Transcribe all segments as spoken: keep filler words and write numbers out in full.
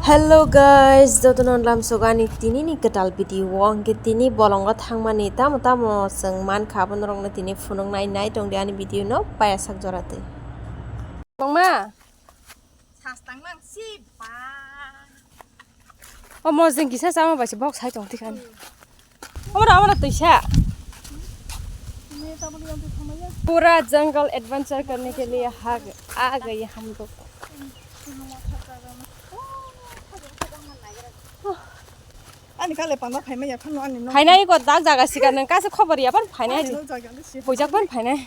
Hello guys, jotono lamsok ani tini ni kwtal video o, hwnkhe tini bolongo thangmani tamo tamo chwng mankha, abo norokno tini phunuk nai nai tongdi ani video no payasak jora twi. Tongma? Sastang nang si ba. O mojeng kisa chama bai se bok sai tong tikhani. Amra, amra tuisa. पूरा जंगल एडवेंचर करने के लिए आ गए हम लोग। Ani kale panda phaimaya phano ani no. Phainai ko dak jaga sika nang kasa khobor ya pan phainai. Ani no jaga le si. Hojak pan phainai.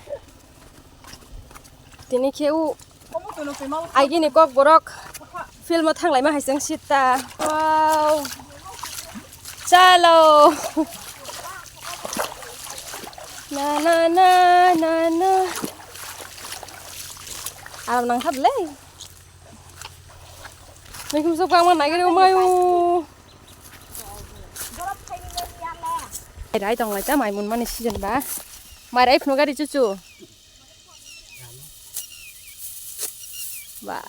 Tini khe u aigini kok borok film o thanglaima hai chwng sita. Wow. Chalo. Na, na, na, na, na. Aram nang kha bwlai. Mikung sok bangma nagiri umayu. Rai tong lai ta mai mun mani season ba. Mai rai phunu gari chuchu. वाह।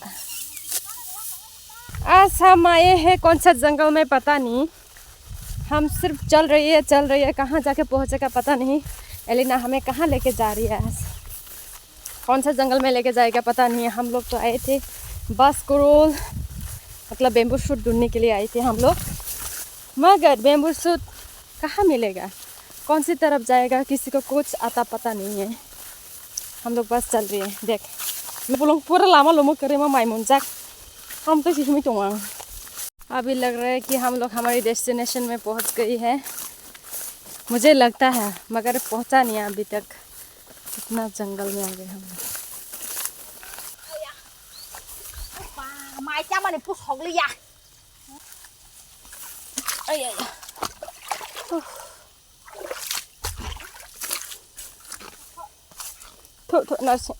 आज हम आए हैं कौन सा जंगल में पता नहीं, हम सिर्फ चल रही है, चल रही है, कहाँ जाके पहुँचेगा पता नहीं। एलिना हमें कहाँ लेके जा रही है आज, कौन सा जंगल में लेके जाएगा पता नहीं। हम लोग तो आए थे बांस कुड़ुल, मतलब bamboo shoot ढूंढने के लिए आए थे हम लोग, मगर bamboo shoot कहाँ मिलेगा, कौन सी तरफ जाएगा, किसी को कुछ आता पता नहीं है। हम लोग बस चल रही है, देख। Bolong pura lama lomo kwrwi ma mai munjak. Ham to simi tong ang. अभी लग रहा है कि हम लोग हमारी डेस्टिनेशन में पहुंच गई है। मुझे लगता है, मगर पहुंचा नहीं अभी तक। इतना जंगल में आ गए हम लोग। Mai cha mani pu sogli ya. Ai, ai, ai. Huh. Thu, thu, narsing.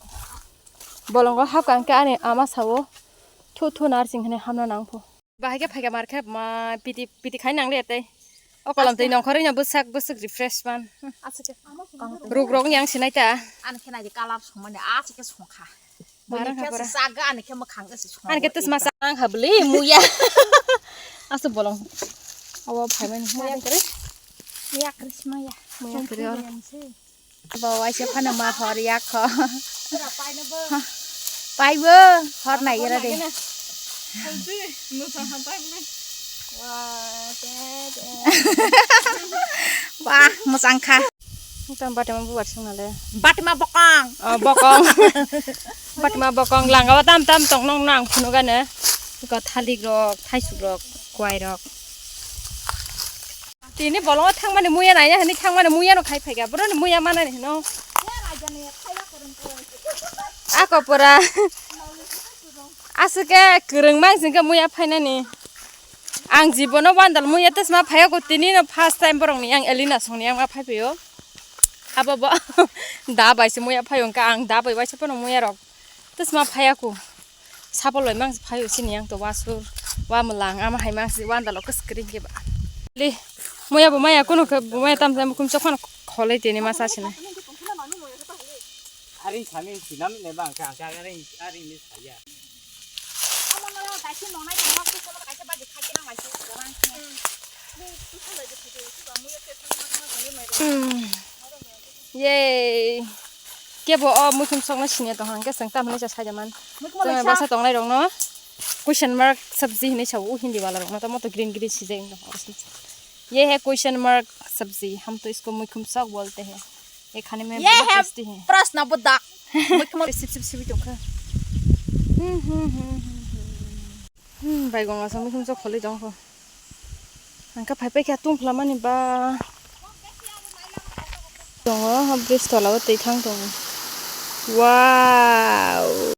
Bolongo hapkang khe ani ama sao. Thu, thu, narsing hwnwi hamna nang pho. Bahai khe phaikha mar khe ma piti, piti khai nang le tei. O kolam tei nongkhorwi no bwsak, bwsak refresh man. Ruk rok yang sinai ta. Ani khe nai colour songmani, a se khe songkha. Barang ha pura. Chaga ani khe mwkhang se song. Ani khe tusma sa ang ha bwlwi muya. Asu bolong. Awo phaimani muya kre. Muya kre sima ya. Muya kre or. Bo waisa phano ma hor ya kho. Paibo hor nai gira de. Wah, mwchang kha. Tamo batima bubar song nale. Batima bokong. Oh, bokong. Batima bokong langa o tam tam tong nong nang phunu gane. Ko thalik rok, thaisuk rok, kwai rok. Tini bolong thangmani muya nai hini thangmani muya no khai phaikha. Bro ni muya mana ni no. Ako pura. Asuke kwrwng mang singke muya phainani. Ang jibono wandal muya tesma phaiya ko tini no first time borok ni ang Elina song ni ang ma phai phaio. Abo bo da bai se muya phaio ka ang da bai bai se pono muya rok tesma phaiya ko. Sapol bai mang se phaio sini ang to wasur wa mlang ama hai mang se wandal ko screen ke ba. Li muya bo maya kono ke bo maya tam tam kum chokhan kholai tini ma sa sini. Aring kami sinam ne bang ka ka aring aring ni saya. Hmm. Yay. Kebo o muikhum sokno siniya tong hang ke seng tam hinui sa saida man. Muikhum Chwng basa tongnai rokno question mark sabji hinui sao Hindi wala rokno tamo to green green sijai wng tong. ये है question mark सब्जी, हम तो इसको मुइखुम सक बोलते हैं। ये खाने में ये बहुत है टेस्टी है। प्रश्न बुद्धक। मुइखुम sip sip sip tongkha. Hmm, hmm, hmm, hmm, hmm. Hmm, baigonga sa muikhum sok kholwi tongkho. Angkha phai paikha tungphla mani ba. Tongo, ha bridge tola o twi thang tongo. Wow.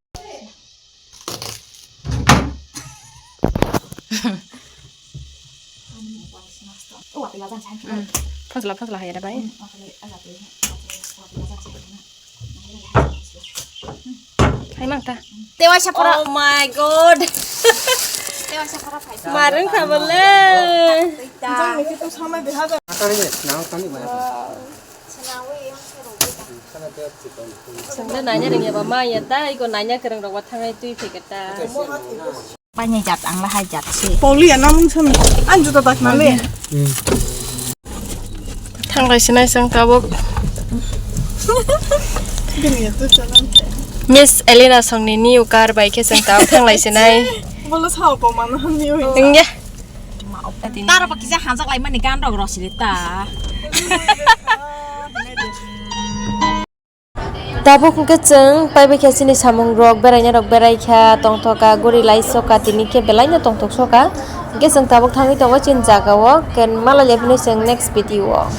Phajla phajla hai da bai. Hai mang ta. Tewa sapora. Oh my god. Tewa sapora phai. Marung khabale. Jang ni kitu samai beha ja. Sangda nanya ringya ba ma ya ta iko nanya kereng rok ba thangai twi pheketa. Paini jat ang lahai jat se. Paulia namung sami. An juta tak nale. Thanglai sinai sang tabuk. Miss Elena songni new car bai khe sang tabuk thanglai sinai. Bolo sao ko mana hamni oi. Engge. Taro pakisa hanjak lai mani gan rok rosili ta. Tabuk hwnkhe chwng paibai kha chini samung rok, beraina rok berai kha, tongthok kha, guri lai sok kha, tini khe belai no tongthok sok kha. Hwnkhe chwng tabuk thangwi tongo chini jaga o, hwnkhe malai lai phano chwng next video o.